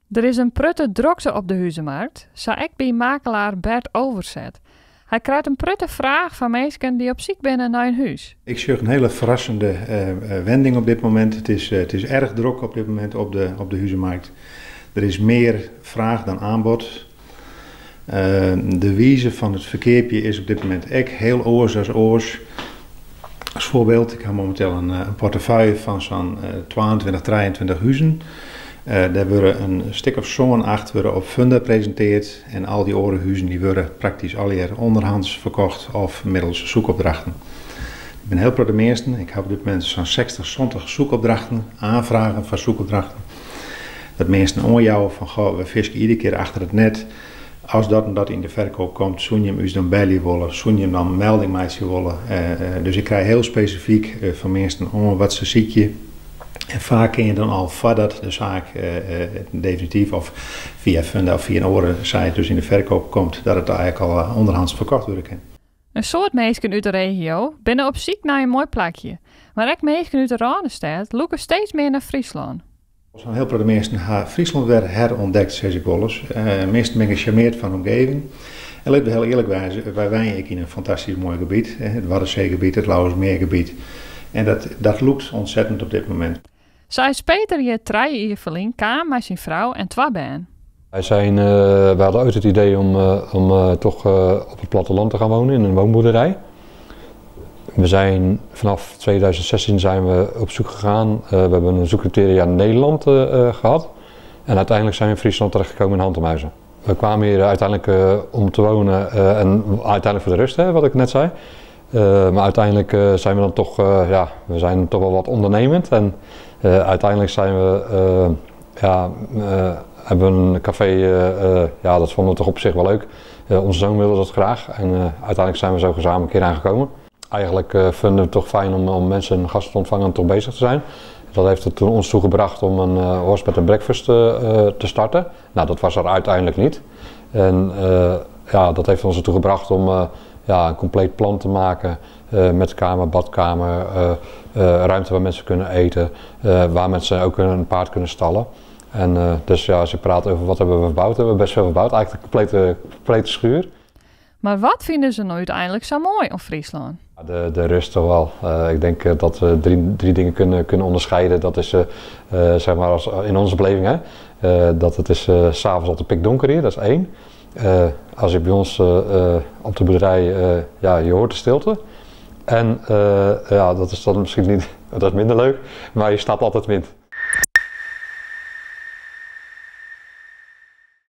Der is in protte drokte op de huzemarkt, sa ek by makelaar Bert Overzet. Hy krijt in protte fraach fan minsken dy't op syk binne nei in hús. Ik sjoch in hiele ferrassende wending op dit momint. It is erch drok op dit momint op de huzemarkt. Der is mear fraach dan aanbod. De wize fan it ferkeapjen is op dit momint ek hiel oars as oars. As foarbyld, ik ha mominteel in portefeuille fan sa'n 22, 23 huzen. Dêr wurde in stik of sân, acht wurde op Funda presintearre en al dy oare huzen dy wurde praktysk allegear ûnderhands ferkocht of middels soekopdrachten. Ik bin hiel protte minsken, ik ha op dit momint sa'n 60, 70 soekopdrachten, oanfragen foar soekopdrachten. Dat minsken oanjouwe fan, goh, we fiskje iedere kear achter it net. As dat en dat yn de ferkeap komt, soene jim ús dan belje wolle, soene jim dan melding meitsje wolle. Dus ik krij hiel spesifyk fan minsken oan wat se sykje. En faak kin je dan al foardat de saak definityf of fia Funda of fia in oare site dus yn de ferkeap komt, dat it eigentlik al ûnderhands ferkocht wurde kin. In soad minsken út de regio binne op syk nei in moai plakje. Mar ek minsken út de Rânestêd lûke steeds mear nei Fryslân. In hiel protte minsken ha Fryslân wer herûntdekt, sis ik wolris. Minsken binne gesjarmeard fan de omgeving. En litte we hiel earlik wêze, wy wenje ek yn in fantastysk moai gebiet, it Waddinseegebiet, it Lauwersmeergebiet. En dat lûkt ontzettend op dit momint. Sa is Peter hjir 3 jier ferlyn kaam mei syn frou en twa bern. Wij hadden ooit het idee om toch op het platteland te gaan wonen in een woonboerderij. We zijn vanaf 2016 zijn we op zoek gegaan. We hebben een zoekcriteria in Nederland gehad. En uiteindelijk zijn we in Friesland terechtgekomen in Hantumhuizen. We kwamen hier uiteindelijk om te wonen en uiteindelijk voor de rust, hè, wat ik net zei. Maar uiteindelijk zijn we dan toch, ja, we zijn toch wel wat ondernemend. En uiteindelijk zijn we, ja, hebben we een café, ja, dat vonden we toch op zich wel leuk. Onze zoon wilde dat graag en uiteindelijk zijn we zo gezamenlijk hier aangekomen. Eigenlijk vinden we het toch fijn om mensen en gasten te ontvangen en toch bezig te zijn. Dat heeft het toen ons toegebracht om een horse bed and breakfast te starten. Dat was er uiteindelijk niet. En dat heeft ons ertoe gebracht om een compleet plan te maken met kamer, badkamer, ruimte waar mensen kunnen eten, waar mensen ook een paard kunnen stallen. En dus als je praat over wat hebben we verbouwd, hebben we best veel verbouwd. Eigenlijk de complete schuur. Mar wat fine se no úteinlik sa moai oan Fryslân? De rust toch wel. Ik denk dat we drie dingen kunnen onderscheiden. Dat is als in onze beleving, hè. Dat het is 's avonds altijd pikdonker hier, dat is 1. Als je bij ons op de boerderij, ja, je hoort de stilte. En ja, dat is dan misschien niet, dat is minder leuk, maar je staat altijd wind.